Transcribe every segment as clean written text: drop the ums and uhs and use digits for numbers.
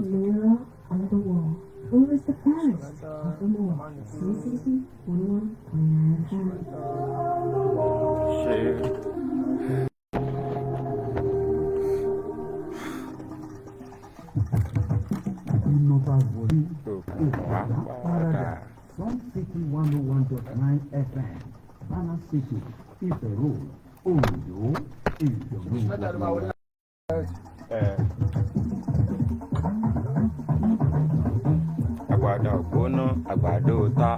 Mirror on the wall. Who is the fairest of them all? Sun City 101.9 FM. Ṣe Iná bá wọlé, òkun wá òkùnkùn á padà. paradà. Sun City 101.9 FM, Banner City, Ife Road, Ondo, ìdùnnú gbogbo wa. Ẹ àgbàdo ògbóná àgbàdo ta.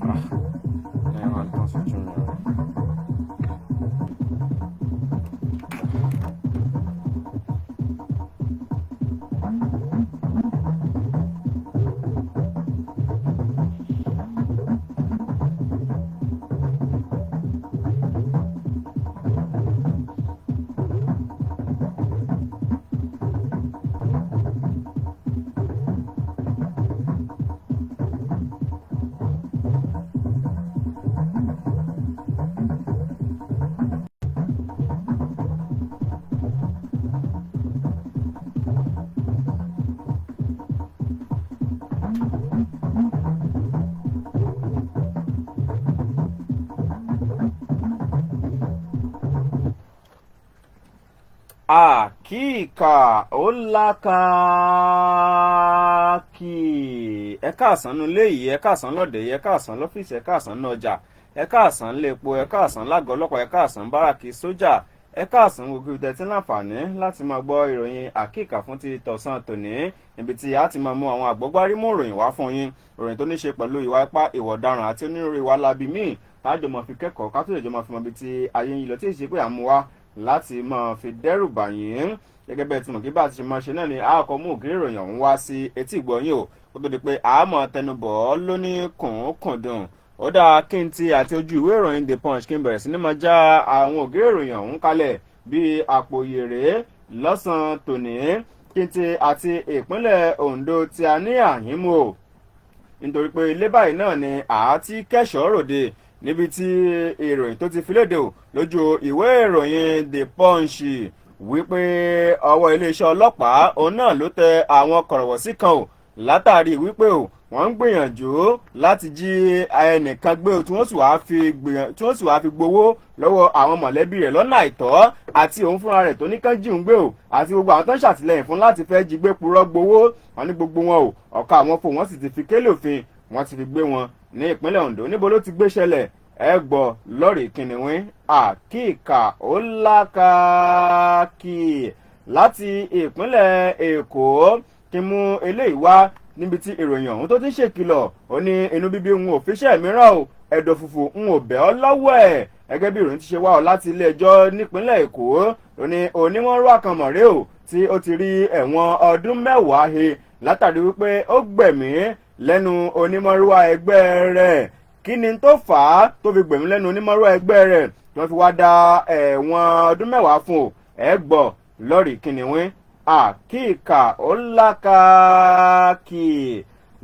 Ah, ẹ wá tán sójú mi o. Àkíkà ó lákàkì. Ẹ káàsán nulẹ̀ yìí, ẹ káàsán lọ́dẹ̀ yìí, ẹ káàsán lọ́fíìsì, ẹ káàsán ní ọjà, ẹ káàsán lépo, ẹ káàsán lágọ̀ọ́ ọlọ́pàá, ẹ káàsán báràkì sójà, ẹ káàsán gbogbo ibi tẹ́tí láǹfààní láti máa gbọ́ ìròyìn àkíkà fún ti tọ̀sán tòní, níbi tí a ti máa mú àwọn àgbọ́gbárímù ìròyìn wá fún yín, ìròyìn tó ní ṣe pẹ̀lú ìwà ipá, ìwà ọ̀daràn àti onírúurú ìwà láabi míì tájọ máa fi kẹ́kọ̀ọ́ ká tó lè jọ máa fi mọ ibi tí ayé ń yí lọ, tí ì ṣe pé à ń mú wá láti máa fi dẹ́rù bà yín. Gẹ́gẹ́ bẹ́ẹ̀ tí mọ̀ kí bá a ti ṣe máa ṣe náà ni a kọ́ mú ògiri ìròyìn ọ̀hún wá sí etí ìgbọ̀nyìn o, kó tó di pé a máa tẹnubọ̀ ọ́ lóní kùnkùndùn. Ó dáa, kí n ti àti ojú ìwé ìròyìn The Punch kí n bẹ̀rẹ̀ sí ní máa já àwọn ògiri ìròyìn ọ̀hún kalẹ̀ bíi àpò yèrè lọ́sàn-án tòní. Kí n ti àti ìpínlẹ̀ Ondo tí a ní àhínmú o, nítorí pé ilé báyìí náà ni àátí kẹ́sọ̀ọ́ ròde, níbi tí ìròyìn tó ti fi léde o lójú ìwé ìròyìn The Punch wípé ọwọ́ iléeṣẹ́ ọlọ́pàá òun náà ló tẹ àwọn kọ̀rọ̀wọ̀sí kan o, látàrí wípé o wọ́n ń gbìyànjú láti jí ẹnìkan gbé o, tí wọ́n sì wá fi gbowó lọ́wọ́ àwọn mọ̀lẹ́bí rẹ̀ lọ́nà àìtọ́, àti òun fúnra rẹ̀ tó ní kán jí òun gbé o, àti gbogbo àwọn tó ń ṣàtìlẹ́yìn fún láti fẹ́ jí gbé purọ́ gbowó. Wọn ní gbogbo wọn o, ọ̀ka àwọn fò wọ́n sì ti fi kélé òfin, wọ́n ti fi gbé wọn ní ìpínlẹ̀ Ondo. Níbo ló ti gbé ṣẹlẹ̀? Ẹ gbọ́ lọ́rì kìnìún. Àkíkà ó lákàkì láti ìpínlẹ̀ Èkó kí mú eléyìí wá, níbi tí ìròyìn ọ̀hún tó ti ń ṣèkìlọ̀. Ó ní inú bíbí ń ò fiṣẹ́ mìíràn o, ẹ̀dọ̀ fùfù ń ò bẹ́ ọ lọ́wọ́ ẹ̀. Gẹ́gẹ́ bí ìròyìn ti ṣe wá ọ láti ilé ẹjọ́ nípínlẹ̀ Èkó, ó ní onímọ̀rú àkànmọ̀rẹ́ o tí ó ti rí ẹ̀wọ̀n ọdún 10 he látàrí wípé ó gbẹ̀mí lẹ́nu onímọ̀rúwá ẹgbẹ́ rẹ̀. Kí ni tó fà á tó fi gbẹ̀mí lẹ́nu onímọ̀rúwá ẹgbẹ́ rẹ̀ tí wọ́n fi wá da ẹ̀wọ̀n ọdún 10 fún o? Ẹ gbọ́ lọ́rì kìnìún. Àkíkà ó lákàkì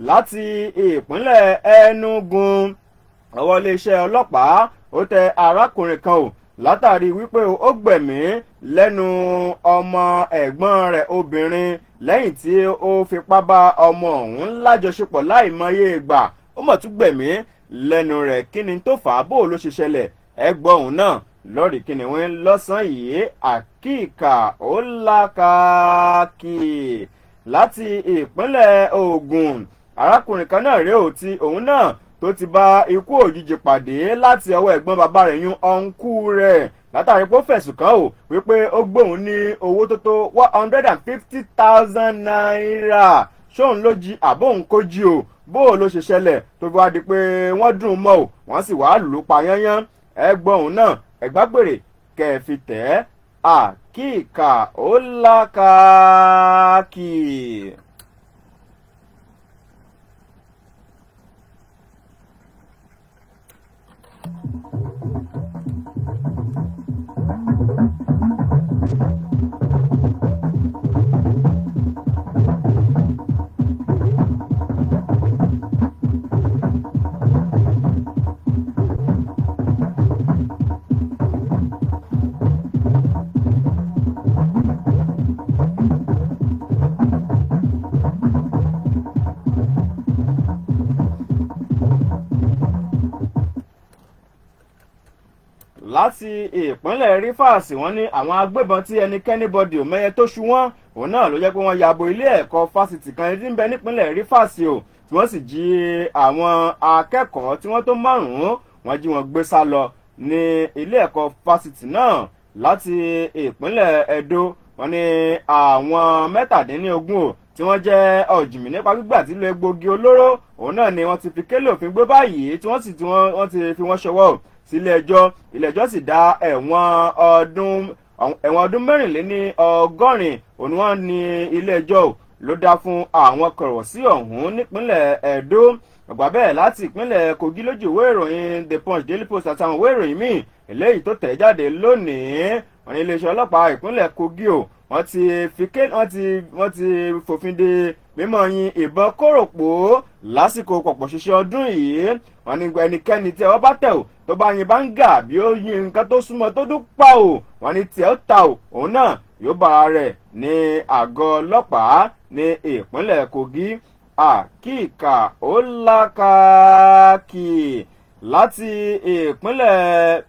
láti ìpínlẹ̀ Enugu, ọwọ́ iléeṣẹ́ ọlọ́pàá ó tẹ arákùnrin kan o látàrí wípé ó gbẹ̀mí lẹ́nu ọmọ ẹ̀gbọ́n rẹ̀ obìnrin lẹ́yìn tí ó fipá bá ọmọ ọ̀hún lájọṣepọ̀ láìmọye ìgbà. Ó mọ̀ tún gbẹ̀mí lẹ́nu rẹ̀. Kí ni tó fà á? Bó ló ṣe ṣẹlẹ̀? Ẹ gbọ́ òun náà lọ́rì kìnìún lọ́sàn-án yìí. Àkíkà ó lákàkì láti ìpínlẹ̀ Ògùn, arákùnrin kan náà rèé ò tí òun náà tó ti bá ikú òjijì pàdé láti ọwọ́ ẹ̀gbọ́n bàbá rẹ̀ yún ọ̀nkú rẹ̀, látàrí pé ó fẹ̀sùn kàn ó wípé ó gbóhùn ní owó tó tó 150,000 naira. Ṣóun ló jí àbóhùn kó jí o? Bó o ló ṣe ṣẹlẹ̀ tó fi wá di pé wọ́n dùn ún mọ́ o, wọ́n sì wá lù ú pa yányán? Ẹ̀gbọ́n òun náà ẹ̀gbágbèrè kẹ̀fì tẹ́. Àkíkà ó lákàkì. Láti ìpínlẹ̀ Rivers, wọ́n ní àwọn agbébọn tí ẹnikẹ́ni bọ́dì òmẹ́yẹ tó ṣu wọ́n, òun náà ló jẹ́ pé wọ́n ya bo ilé ẹ̀kọ́ fásitì kan tí ń bẹ nípínlẹ̀ Rivers o, tí wọ́n sì jí àwọn akẹ́kọ̀ọ́ tí wọ́n tó márùn-ún, wọ́n jí wọn gbé sá lọ ní ilé ẹ̀kọ́ fásitì náà. Láti ìpínlẹ̀ Edo, wọ́n ní àwọn 17 o tí wọ́n jẹ́ ọ̀jìnmí nípa gbígbà tí lo egbògi olóró, òun náà ni wọ́n ti fi kélé òfin gbé báyìí, tí wọ́n sì tí wọ́n ti fi wọ́n ṣọwọ́ sílé ẹjọ́. Ilé ẹjọ́ sì dá ẹ̀wọ̀n ọdún 84, òun ni wọ́n ní ilé ẹjọ́ ló dá fún àwọn kọ̀rọ̀ sí ọ̀hún nípínlẹ̀ Ẹdó. Ọgbà bẹ́ẹ̀, láti ìpínlẹ̀ Kogi, lójú ìwé ìròyìn The Punch, Daily Post àtàwọn ìwé ìròyìn míì eléyìí tó tẹ̀ jáde lónìí, wọ́n ní iléeṣẹ́ ọlọ́pàá ìpínlẹ̀ Kogi o, wọ́n ti fi ké wọ́n ti fòfin de mímọ́ yin ìbọn kóròpó lásìkò pọ̀pọ̀ ṣiṣẹ́ ọdún yìí. Wọ́n ní ẹnikẹ́ni tí ọwọ́ bá tẹ̀ o tó bá yin báńgà bí ó yin nǹkan tó súnmọ́ tó dún pa o, wọ́n ní tí ẹ ó ta o, òun náà yóò bá ara rẹ̀ ní àgọ́ ọlọ́pàá ní ìpínlẹ̀ Kogi. Àkíkà ó lákàkì láti ìpínlẹ̀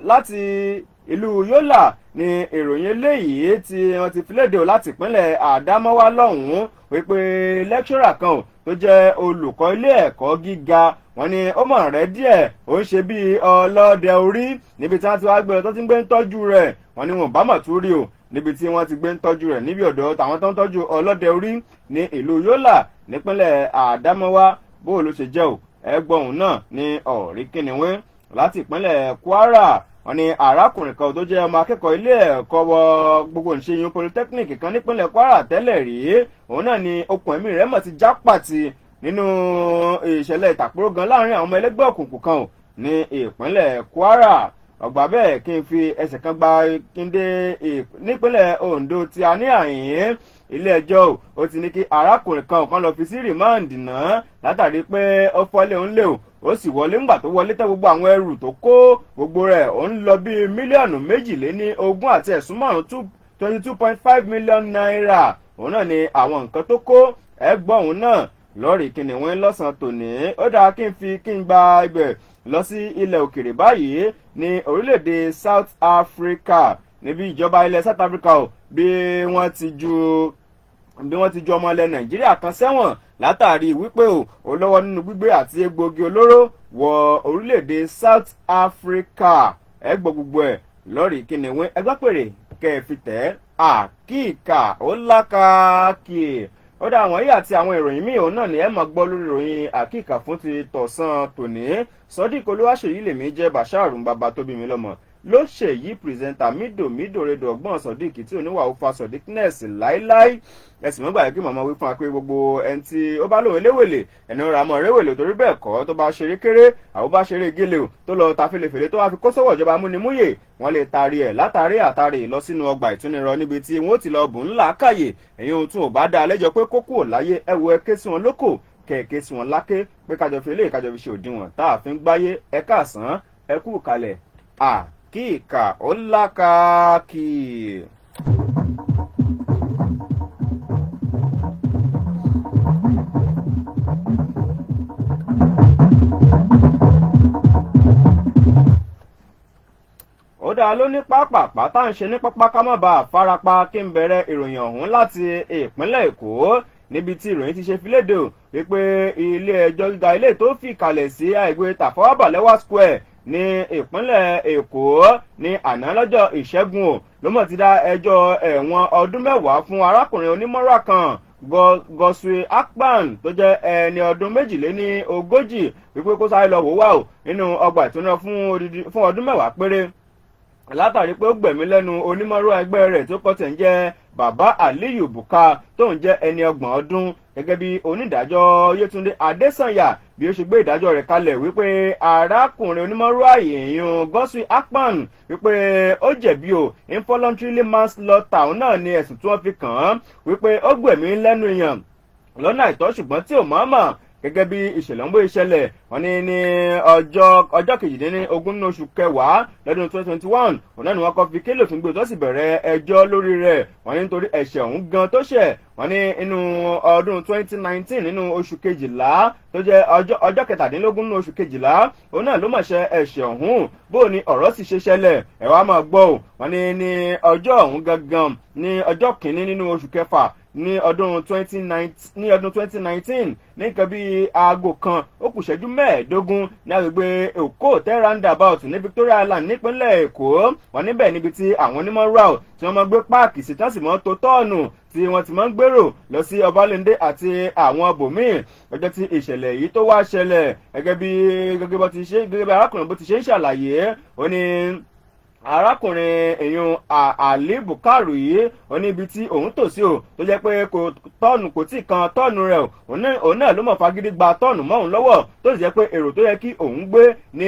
láti ìlú Yólà ní ìròyìn eléyìí tí wọ́n ti fi léde o láti ìpínlẹ̀ Àdámọ́wá lọ́hùn-ún, wípé lecturer kan o tó jẹ́ olùkọ́ ilé ẹ̀kọ́ gíga, wọ́n ní ó mọ̀ rẹ́ díẹ̀, ó ń ṣe bíi ọlọ́dẹ orí níbi tí wọ́n ti wá gbé ọ tó ti ń gbé ń tọ́jú rẹ̀. Wọ́n ní wọn bá mọ̀ tún rí o níbi tí wọ́n ti gbé ń tọ́jú rẹ̀, níbi ọ̀dọ̀ tàwọn tó ń tọ́jú ọlọ́dẹ orí ní ìlú Yólà nípínlẹ̀ Àdámọ́wá. Bó ló ṣe jẹ́ o, ẹgbọ́n náà ní ọ̀rí kìnìún. Láti ìpínlẹ̀ Kwara, wọ́n ní arákùnrin kan tó jẹ́ ọmọ akẹ́kọ̀ọ́ ilé ẹ̀kọ́ wọ gbogbo ìṣeyún polytechnic kan nípínlẹ̀ Kwara tẹ́lẹ̀ rí, òun náà ni okùn ẹ̀mí rẹ̀ mọ̀ ti já pàtì nínú ìṣẹ̀lẹ̀ ìtàkùrọ̀ gan láàrin àwọn ọmọ ẹlẹ́gbẹ́ òkùnkùn kan ò ní ìpínlẹ̀ Kwara. Ọgbà bẹ́ẹ̀, kí n fi ẹsẹ̀ kan gba kí n dé nípínlẹ̀ Ondo tí a ní àyín, ilé ẹjọ́ ó ti ní kí arákùnrin kan kan lọ fi sí remand náà látàrí pé ó fọ́lé òun lé o, ó sì wọlé. Ńgbà tó wọlé tẹ, gbogbo àwọn ẹrù tó kó, gbogbo rẹ̀ ó ń lọ bíi 22.5 mílíọ̀nù, ₦22.5 million, òun náà ni àwọn nǹkan tó kó. Ẹgbọ́n òun náà lọ́ọ̀rì kìnìún lọ́sàn-án tòní. Ó dáa, kí n fi kí n gba ibẹ̀ lọ sí ilẹ̀ òkèrè báyìí, ní orílẹ̀-èdè South Africa, níbi ìjọba ilẹ̀ South Africa o, bí wọ́n ti ju ọmọ ilẹ̀ Nàìjíríà kan sẹ́wọ̀n látàrí wípé o ò lọ́wọ́ nínú gbígbé àti egbògi olóró wọ orílẹ̀-èdè South Africa. Ẹ gbọ́ gbogbo ẹ̀ lọ́ọ̀rì kìnìún. Ẹgbẹ́ pèrè kẹ́ ẹ fi tẹ̀ àkíkà ó lákàkì. Ó dá àwọn yìí àti àwọn ìròyìn míì, òun náà ni ẹ máa gbọ́ lórí ìròyìn àkíkà fún ti tọ̀sán tòní. Sodiq Olúwaṣèyí lèmi jẹ́, Bashar bàbá tó bí mi lọ́mọ ló ṣèyí presenter mídò mídò rédò ọgbọ́n Sodiq tí oníwà ó fa Sodiqness láíláí. Ẹ̀sìn mọ́gbà kí màmá wí fún wa pé gbogbo ẹni tí ó bá lòun eléwèlè ẹni ra mọ́ réwèlè, torí bẹ́ẹ̀ kọ́, tó bá ṣeré kéré àwọn bá ṣeré gélé o, tó lọ ta fèlèfèlè, tó wá fi kó sọ́wọ́ ìjọba múnimúyè, wọ́n lè taari ẹ̀ látàrí àtàrí lọ sínú ọgbà ìtúnirọ níbi tí wọ́n ti lọ bùn ńlá kàyè. Ẹ̀yin ohun tún ò bá dáa lẹ́jọ́ pé kókó láyé, ẹ wo, ẹ ké sí wọn lóko, kẹ̀kẹ́ sí wọn láké pé kájọ fi eléyìí, kájọ fi ṣe òdiwọ̀n tá a fi ń gbáyé. Ẹ káàsán, ẹ kú kalẹ̀. Àkíkà ó lákàkì. Ó dáa, ló ní pápápá tá à ń ṣe ní pápá ká má bàa farapa, kí n bẹ̀rẹ̀ ìròyìn ọ̀hún láti ìpínlẹ̀ Èkó, níbi tí ìròyìn ti ṣe fi léde o wípé ilé ẹjọ́ gíga ilé tó fi kalẹ̀ sí àìgbé Tafawa Balewa Square ní ìpínlẹ̀ Èkó ní àná lọ́jọ́ Ìṣẹ́gun o ló mọ̀ ti dá ẹjọ́ ẹ̀wọ̀n ọdún 10 fún arákùnrin onímọ̀ràn kan, Godswill Akpan, tó jẹ́ ẹni ọdún 42, wípé kó sáré lọ wò wá o nínú ọgbà ìtúná fún ọdún 10 péré, látàrí pé ó gbẹ̀mí lẹ́nu onímọ̀rọ̀ ẹgbẹ́ rẹ̀ tó kọ́ tẹ̀ ń jẹ́ Bàbá Aliyu Buka, tó ń jẹ́ ẹni 30 ọdún. Gẹ́gẹ́ bí onídàájọ́ Yétúndé Adésànyà bí ó ṣe gbé ìdájọ́ rẹ̀ kalẹ̀ wípé arákùnrin onímọ̀rọ̀ àyèyàn Godswill Akpan, wípé ó jẹ̀bi o, involuntary manslaughter òun náà ni ẹ̀sùn tí wọ́n fi kàn án, wípé ó gbẹ̀mí lẹ́nu èèyàn lọ́nà àìtọ́, ṣùgbọ́n tí ò mọ̀ọ́mọ̀. Gẹ́gẹ́ bí ìṣẹ̀lẹ̀ ń bó ìṣẹ̀lẹ̀, wọ́n ní ní ọjọ́ 18 nínú oṣù kẹwàá lọ́dún 2021, òun náà ni wọ́n kọ́ fi kélé òfin gbé tó sì bẹ̀rẹ̀ ẹjọ́ lórí rẹ̀. Wọ́n ní nítorí ẹ̀ṣẹ̀ ọ̀hún gan tó ṣẹ̀, wọ́n ní inú ọdún 2019, nínú oṣù kejìlá, tó jẹ́ ọjọ́ 17 nínú oṣù kejìlá, òun náà ló mọ̀ ṣe ẹ̀ṣẹ̀ ọ̀hún. Bó ni ọ̀rọ̀ sì ṣe ṣẹlẹ̀, ẹ̀ wá máa gbọ́ ò. Wọ́n ní ní ọjọ́ ọ̀hún gangan, ní ọjọ́ 1 nínú oṣù kẹfà ní ọdún 2019, ní nǹkan bíi aago 1 ó kù ìṣẹ́jú 15, ní agbègbè Èkó Hotel Roundabout ní Victoria Island nípínlẹ̀ Èkó. Wọ́n níbẹ̀ níbi tí àwọn onímọ̀rúwà tí wọ́n máa gbé páàkì sí, tán sì mọ́ tó tọ́ọ̀nù tí wọ́n ti máa ń gbèrò lọ sí Ọbalẹ́ndé àti àwọn bòmíì. Ọjọ́ tí ìṣẹ̀lẹ̀ yìí tó wá ṣẹlẹ̀, gẹ́gẹ́ bí arákùnrin bó ti ṣe ń ṣàlàyé, ó ní arákùnrin èèyàn Ali Bukaru yìí, ó ní ibi tí òun tò sí o, tó jẹ́ pé kò tọ́ọ̀nù, kò tí kan tọ́ọ̀nù rẹ̀ o, òun náà ló mọ̀ fagídí gba tọ́ọ̀nù mọ́ òun lọ́wọ́, tó sì jẹ́ pé èrò tó yẹ kí òun gbé ní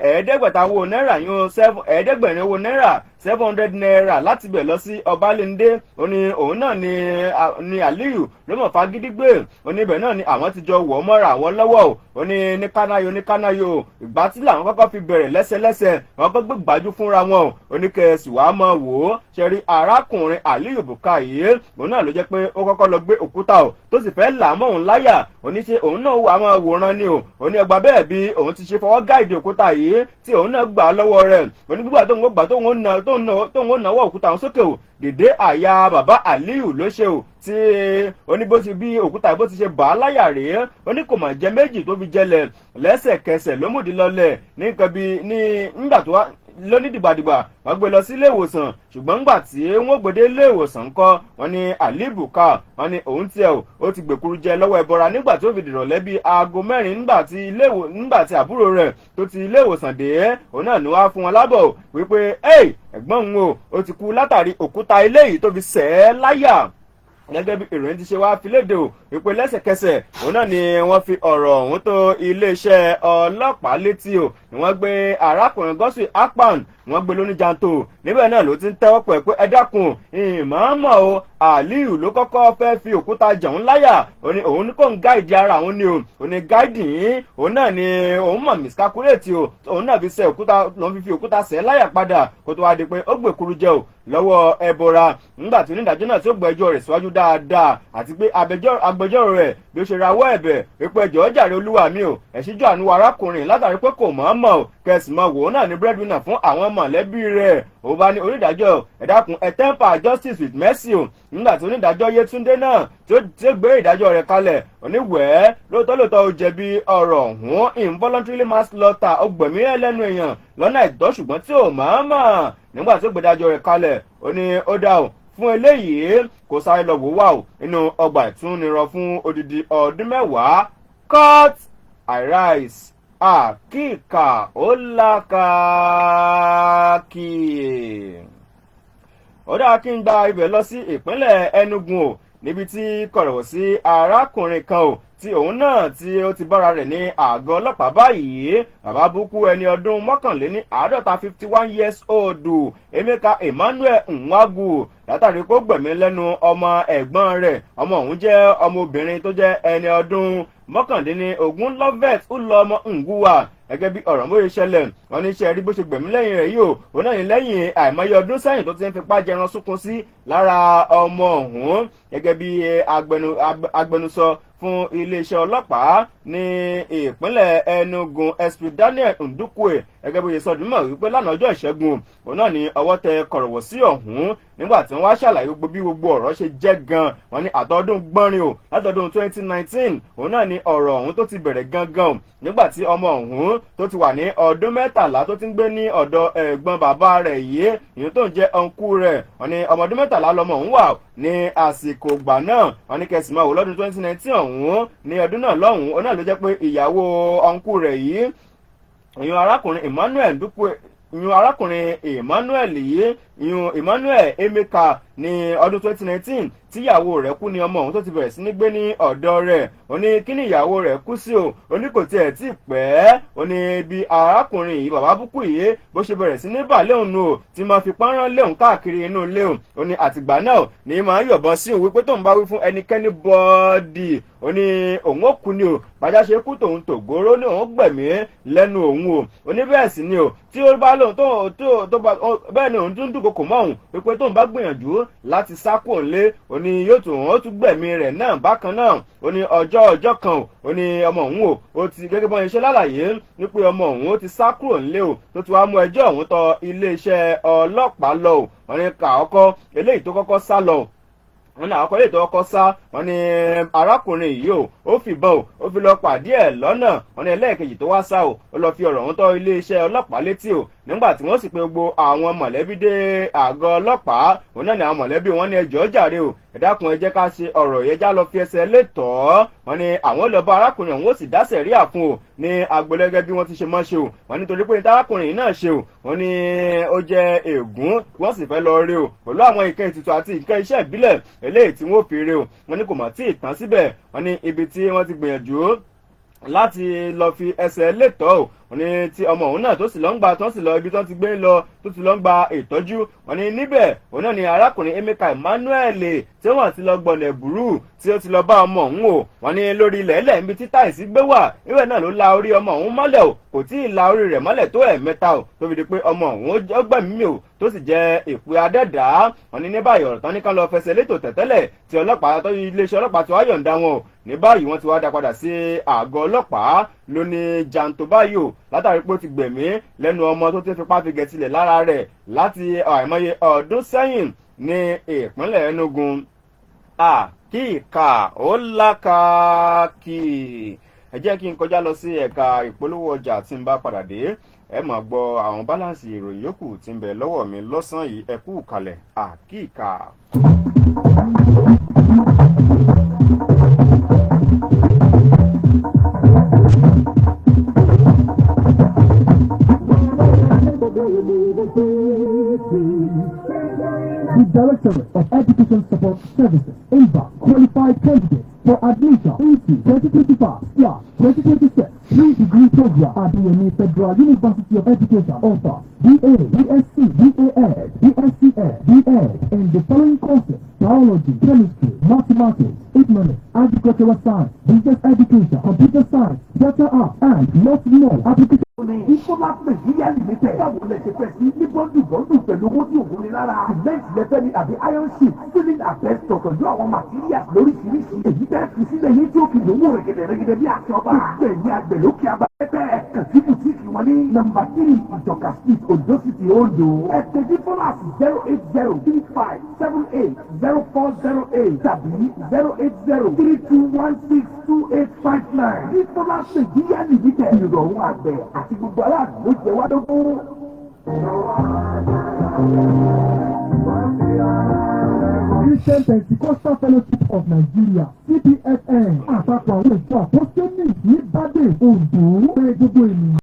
500 owó náírà yún 800 owó náírà, ₦700, láti bẹ̀ lọ sí Ọbalẹ́ndé, ó ní òun náà ni Aliyu ló mọ̀ fagídí gbé. Ó ní ibẹ̀ náà ni àwọn ti jọ wọ̀ mọ́ra àwọn lọ́wọ́ o. Ó ní ní kánáyò, ní kánáyò, ìgbà tí làwọn kọ́kọ́ fi bẹ̀rẹ̀ lẹ́sẹlẹ́sẹ, wọn kọ́ gbé gbájú fúnra wọn o. Ó ní kẹsì wàá mọ̀ wò ó ṣe rí arákùnrin Aliyu Buka yìí, òun náà ló jẹ́ pé ó kọ́kọ́ lọ gbé òkúta o, tó sì fẹ́ là á mọ́ òun láyà. Ó ní ṣe òun náà wà máa wòran ni o? Ó ní ọgbà bẹ́ẹ̀ bí òun ti ṣe fọwọ́ gáìdì òkúta yìí tí òun náà gbà á lọ́wọ́ rẹ̀. Ó ní gbígbà tóun ó gbà, tóun ó náwó òkúta òun sókè o, dèdè àyà bàbá Aliyu ló ṣe o, tí ó ní bó ti bí òkúta bó ti ṣe bà á láyà rèé. Ó ní kò mà jẹ méjì tó fi jẹlẹ̀, lẹ́sẹ̀kẹsẹ̀ ló múdi lọlẹ̀ ní nǹkan bíi ní nígbà tó wá lóní dìgbàdìgbà, wọ́n gbé lọ sí ilé ìwòsàn. Ṣùgbọ́n ńgbà tí wọ́n gbé dé ilé ìwòsàn ńkọ́, wọ́n ní Alibuka, wọ́n ní òun tiẹ̀ o, ó ti gbèkuru jẹ lọ́wọ́ ẹbọra nígbà tó fi dìrọ̀lẹ́ bíi aago 4, nígbà tí àbúrò rẹ̀ tó ti ilé ìwòsàn dé, òun náà ni wọ́n á fún wọn lábọ̀ wípé ẹ̀gbọ́n òun o, ó ti kú látàrí òkúta ilé yìí tó fi sẹ́ẹ̀ láyà. Gẹ́gẹ́ bí ìròyìn ti ṣe wá fi léde o wípé lẹ́sẹ̀kẹsẹ̀ òun náà ni wọ́n fi ọ̀rọ̀ ọ̀hún tó iléeṣẹ́ ọlọ́pàá létí o, ni wọ́n gbé arákùnrin Godswill Akpan, wọ́n gbé lóníjàntó. Níbẹ̀ náà ló ti ń tẹ́wọ́ pẹ̀ pé ẹ dákun, ìmọ̀ọ́mọ̀ o, Aliyu ló kọ́kọ́ fẹ́ fi òkúta jẹun láyà. Ó ní òun kò ń guide ara òun ni o. Ó ní guide yín, òun náà ni òun mọ̀ miscalculate o, òun náà fi ṣe òkúta, lòun fi òkúta sẹ́ láyà padà, kó tó wá di pé ó gbèkuru jẹ o lọ́wọ́ ẹbọra. Nígbà tí onídàájọ́ náà tí ó gbẹ́jọ́ rẹ̀ síwájú dáadáa, àti pé agbẹjọ́rò rẹ̀ bí ó ṣe rawọ́ ẹ̀bẹ̀ wípé ẹjọ́ jàre, olúwa mi o, ẹ̀ṣíjú àánú arákùnrin látàrí pé kò mọ̀ọ́mọ̀ o, kẹsì mọ̀ wò ó náà ní breadwinner fún àwọn mọ̀lẹ́bí rẹ̀. Ó bá ní onídàájọ́, ẹ dákun, ẹ temper justice with mercy o. Nígbà tí onídàájọ́ Yétúndé náà tí ó gbé ìdájọ́ rẹ̀ kalẹ̀, oníwẹ̀ẹ́, lóòótọ́ lóòótọ́ ó jẹ̀bi ọ̀rọ̀ ọ̀hún, involuntarily manslaughter, ó gbẹ̀mí ẹlẹ́nu èèyàn lọ́nà àìtọ́, ṣùgbọ́n tí ò mọ̀ọ́mọ̀. Nígbà tí ó gbé ìdájọ́ rẹ̀ kalẹ̀, ó ní ó dá o, fún eléyìí kó sáré lọ wò wá o nínú ọgbà ìtúnirọ fún odidi ọdún 10. Cut, I rise. Àkíkà ó lákàkì. Ó dáa, kí n gba ibẹ̀ lọ sí ìpínlẹ̀ Enugu o, níbi tí kọ̀rọ̀wọ̀ sí arákùnrin kan o, tí òun náà tí ó ti bára rẹ̀ ní àgọ́ ọlọ́pàá báyìí. Bàbá búkú, ẹni ọdún 51, 51 years old, Emeka Emmanuel Nwagu, látàrí kó gbẹ̀mí lẹ́nu ọmọ ẹ̀gbọ́n rẹ̀. Ọmọ òun jẹ́ ọmọbìnrin tó jẹ́ ẹni ọdún 19, Lovet Ulọmọ Nguwa. Gẹ́gẹ́ bí ọ̀rọ̀ bóyá ṣẹlẹ̀, wọ́n ní ṣe rí bó ṣe gbẹ̀mí lẹ́yìn rẹ̀ yìí o, òun náà ní lẹ́yìn àìmọye ọdún sẹ́yìn tó ti ń fipá jẹran súnkún sí lára ọmọ ọ̀hún. Gẹ́gẹ́ bí agbẹnusọ fún iléeṣẹ́ ọlọ́pàá ní ìpínlẹ̀ Enugu, SP Daniel Ndukwe, gẹ́gẹ́ bó ṣe sọ dùnmọ̀ wípé lánàá ọjọ́ Ìṣẹ́gun, òun náà ní ọwọ́ tẹ kọ̀rọ̀wọ̀ sí ọ̀hún. Nígbà tí wọ́n wá ṣàlàyé gbogbo bí gbogbo ọ̀rọ̀ ṣe jẹ́ gan, wọ́n ní àtọ́dún gbọ́nrin o, látọdún 2019, òun náà ní ọ̀rọ̀ ọ̀hún tó ti bẹ̀rẹ̀ gangan, nígbà tí ọmọ ọ̀hún tó ti wà ní ọdún 13, tó ti ń gbé ní ọ̀dọ̀ ẹ̀gbọ́n bàbá rẹ̀ yìí, ìyẹn tó ń jẹ́ uncle rẹ̀. Wọ́n ní ọmọ ọdún 13 lọmọ ọ̀hún wà ní àsìkò ìgbà náà. Wọ́n ní kẹsìmọ́ wò lọ́dún 2019 ọ̀hún, ní ọdún náà lọ́hùn-ún, òun náà ló jẹ́ pé ìyàwó uncle rẹ̀ yìí, ìyẹn arákùnrin Emmanuel Ndukwe, ìyún arákùnrin Emmanuel yìí, ìyún Emmanuel Emeka. Ní ọdún 2019 tíyàwó rẹ̀ kú ni ọmọ òun tó ti bẹ̀rẹ̀ sí ní gbé ní ọ̀dọ̀ rẹ̀. Ó ní kí ni ìyàwó rẹ̀ kú sí o? Ó ní kò tiẹ̀ tí ì pẹ́. Ó ní bí arákùnrin yìí, bàbá búkú yìí, bó ṣe bẹ̀rẹ̀ sí ní bàlẹ́ òun nù o, tí máa fi pọ́nrán lé òun káàkiri inú ilé òun. Ó ní àtìgbà náà ní máa ń yọ̀bọ̀n sí òun wípé tóun bá wí fún ẹnikẹ́ni bọ́ọ̀dì, ó ní òun ó kú ni o. Bàjá ṣe kú tòun tògóró ní òun gbẹ̀mí lẹ́nu òun o. Ó ní bẹ́ẹ̀ sì ni o, tí ó bá lóun tó bá bẹ́ẹ̀ ni òun tún dúnkokò mọ́ òun wípé tóun bá gbìyànjú láti sá kúrò nílé, ó ní yóò tún òun ó tún gbẹ̀mí rẹ̀ náà bákan náà. Ó ní ọjọ́ ọjọ́ kan o, ó ní ọmọ òun o, ó ti gẹ́gẹ́ bọ́n iṣẹ́ lálàyé wípé ọmọ òun ó ti sá kúrò nílé o, tó ti wá mú ẹjọ́ òun tọ iléeṣẹ́ ọlọ́pàá lọ o. Wọ́n ní kà ọkọ eléyìí tó kọ́kọ́ sá lọ, wọ́n ní àwọn akọ́lé tó kọ́kọ́ sá, wọ́n ní arákùnrin yìí o, ó fìbọn o, ó fi lọ pàdé ẹ̀ lọ́nà. Wọ́n ní ẹlẹ́ẹ̀kejì tó wá sá o, ó lọ fi ọ̀rọ̀ ọ̀hún tọ́ iléeṣẹ́ ọlọ́pàá létí o. Nígbà tí wọ́n sì pe gbogbo àwọn mọ̀lẹ́bí dé àgọ́ ọlọ́pàá, òun náà ni àwọn mọ̀lẹ́bí wọn ní ẹjọ́ jàre o, ẹ dákun, ẹ jẹ́ ká ṣe ọ̀rọ̀ yẹn, já lọ fi ẹsẹ̀ létọ̀ọ́. Wọ́n ní àwọn lọ bá arákùnrin ọ̀hún, ó sì dá sẹ̀ríà fún o ní agbolẹ́gẹ́ bí wọ́n ti ṣe mọ́ ṣe o. Wọ́n nítorí pé arákùnrin náà ṣe o, wọ́n ní ó jẹ́ ègún, wọ́n sì fẹ́ lọ rí o pẹ̀lú àwọn nǹkan ètùtù àti nǹkan iṣẹ́ ìbílẹ̀ eléyìí tí wọ́n fi rí o. Wọ́n ní kò mọ̀ tí ì tán síbẹ̀. Wọ́n ní ibi tí wọ́n ti gbìyànjú láti lọ fi ẹsẹ̀ létọ́ o, wọ́n ní tí ọmọ òun náà tó sì lọ ń gba, tó sì lọ ibi tó ti gbé lọ, tó ti lọ ń gba ìtọ́jú, wọ́n ní níbẹ̀ òun náà ni arákùnrin Emeka Emmanuel tí wọ́n ti lọ gbọ̀nà ẹ̀bùrú tí ó ti lọ bá ọmọ òun o. Wọ́n ní lórí ilẹ̀ ẹlẹ̀ níbi tí táìsì gbé wà níbẹ̀ náà ló la orí ọmọ òun mọ́lẹ̀ o. Kò tí ì la orí rẹ̀ mọ́lẹ̀ tó ẹ̀ẹ̀mẹ́ta o, tó fi di pé ọmọ òun ó gbẹ̀mí mi o, tó sì jẹ́ ìpè adẹ́dàá. Wọ́n ní ní báyìí, ọ̀rọ̀ tán ní ká lọ fẹsẹ̀ létò tẹ̀tẹ́lẹ̀ tí ọlọ́pàá tó iléeṣẹ́ ọlọ́pàá ti wá yọ̀ǹda wọn o. Ní báyìí, wọ́n ti wá dá padà sí àgọ́ ọlọ́pàá lóní jàǹtó báyìí o, látàrí pé ó ti gbẹ̀mí lẹ́nu ọmọ tó ti fipá fi gẹ̀tilẹ̀ lára rẹ̀ láti àìmọye ọdún sẹ́yìn ní ìpínlẹ̀ Enugu. Àkíkà ó lákàkì. Ẹ jẹ́ kí n kọjá lọ sí ẹ̀ka ìpolówó ọjà. Tí n bá padà dé, ẹ máa gbọ́ àwọn balance ìròyìn yòókù tí ń bẹ lọ́wọ́ mi lọ́sàn-án yìí. Ẹ kú kalẹ̀. Àkíkà. The Directorate of Education Support Services invite qualified candidates for admission into 2025/2026 pre-degree program at the Federal University of Education. Offers BA, BSc, BAS, BScs, BEd in the following courses: Biology, Chemistry, Mathematics, Economics, Agricultural Science, Business Education, Computer Science, Theatre Art, and lots more. Application. Isolat Nigeria Limited. Báwo lẹ ṣe fẹ́ sí ní bundle bundle pẹ̀lú owó tí òun ní lára? Cement lẹ́fẹ́ ni àbí iron sheet, ceiling asbestos pẹ̀lú àwọn materials lóríṣiríṣi. Èyí tẹ́ fi sílẹ̀ yín tí ó fi lówó rẹ̀gẹ̀dẹ̀ rẹ̀gẹ̀dẹ̀ bí àti ọba. Gbogbo ẹ̀yin àgbẹ̀ lókè abẹ́fẹ́. Kàn sí boutique wọn ní number 3 Ìjọka Street, Ondo City, Ondo. Ẹ tẹ̀sí fọ́láàsì 08035780408 tàbí 08032162859. Isolat Nigeria Limited. Ìrọ̀rùn àgbẹ̀ àti gbogbo aráàlú ló jẹ wá lógún. Christian Pentecostal Fellowship of Nigeria, CPFN, àpapọ̀ àwọn ìjọ àpọ́sítélì ní Bádé, Oǹdó, pé gbogbo ènìyàn.